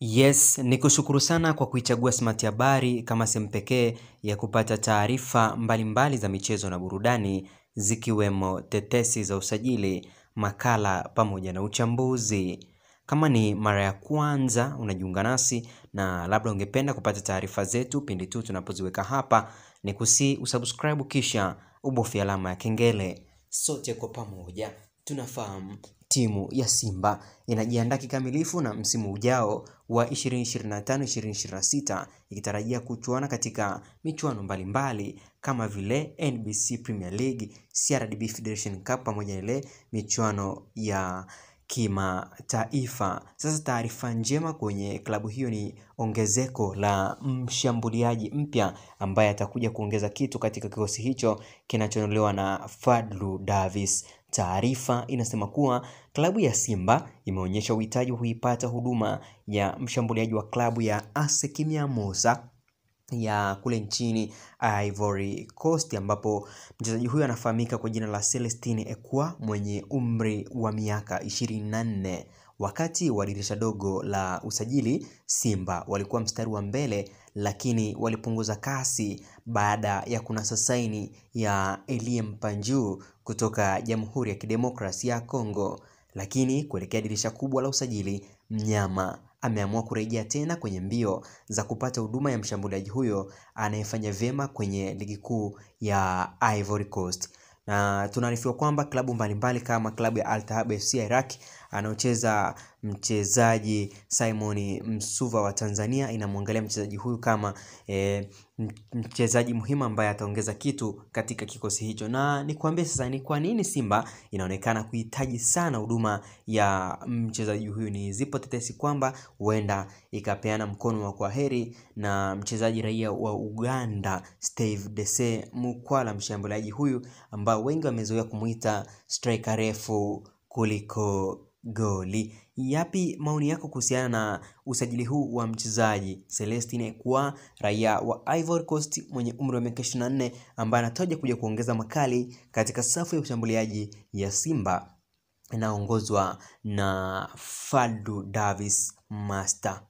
Yes, nikushukuru sana kwa kuichagua Smart Habari kama sehemu pekee ya kupata taarifa mbalimbali za michezo na burudani zikiwemo tetesi za usajili, makala pamoja na uchambuzi. Kama ni mara ya kwanza unajiunga nasi na labda ungependa kupata taarifa zetu pindi tu tunapoziweka hapa, ni kusi usubscribe kisha ubofye alama ya kengele. Sote kwa pamoja tunafahamu timu ya Simba inajiandaa kikamilifu na msimu ujao wa 2025-2026 ikitarajia kuchuana katika michuano mbalimbali kama vile NBC Premier League, CRDB Federation Cup pamoja na ile michuano ya kimataifa. Sasa taarifa njema kwenye klabu hiyo ni ongezeko la mshambuliaji mpya ambaye atakuja kuongeza kitu katika kikosi hicho kinachonolewa na Fadlu Davis. Taarifa inasema kuwa klabu ya Simba imeonyesha uhitaji wa kuipata huduma ya mshambuliaji wa klabu ya ASEC Mimosas ya kule nchini Ivory Coast, ambapo mchezaji huyo anafahamika kwa jina la Celestine Ekwa mwenye umri wa miaka 24. Wakati wa dirisha dogo la usajili, Simba walikuwa mstari wa mbele, lakini walipunguza kasi baada ya kunasa saini ya Elie Mpanju kutoka Jamhuri ya Kidemokrasia ya Kongo. Lakini kuelekea dirisha kubwa la usajili, mnyama ameamua kurejea tena kwenye mbio za kupata huduma ya mshambuliaji huyo anayefanya vyema kwenye ligi kuu ya Ivory Coast. Na tunaarifiwa kwamba klabu mbalimbali kama klabu ya Al Ittihad FC ya Iraq anaocheza mchezaji Simon Msuva wa Tanzania inamwangalia mchezaji huyu kama mchezaji muhimu ambaye ataongeza kitu katika kikosi hicho. Na nikwambie sasa ni kwa nini Simba inaonekana kuhitaji sana huduma ya mchezaji huyu. Ni zipo tetesi kwamba huenda ikapeana mkono wa kwaheri na mchezaji raia wa Uganda Steve Dese Mukwala, mshambuliaji huyu ambao wengi wamezoea kumuita striker refu kuliko goli. Yapi maoni yako kuhusiana na usajili huu wa mchezaji Celestine Ekwa, raia wa Ivory Coast mwenye umri wa miaka 24 ambaye anataja kuja kuongeza makali katika safu ya ushambuliaji ya Simba inaongozwa na Fadlu Davis Master?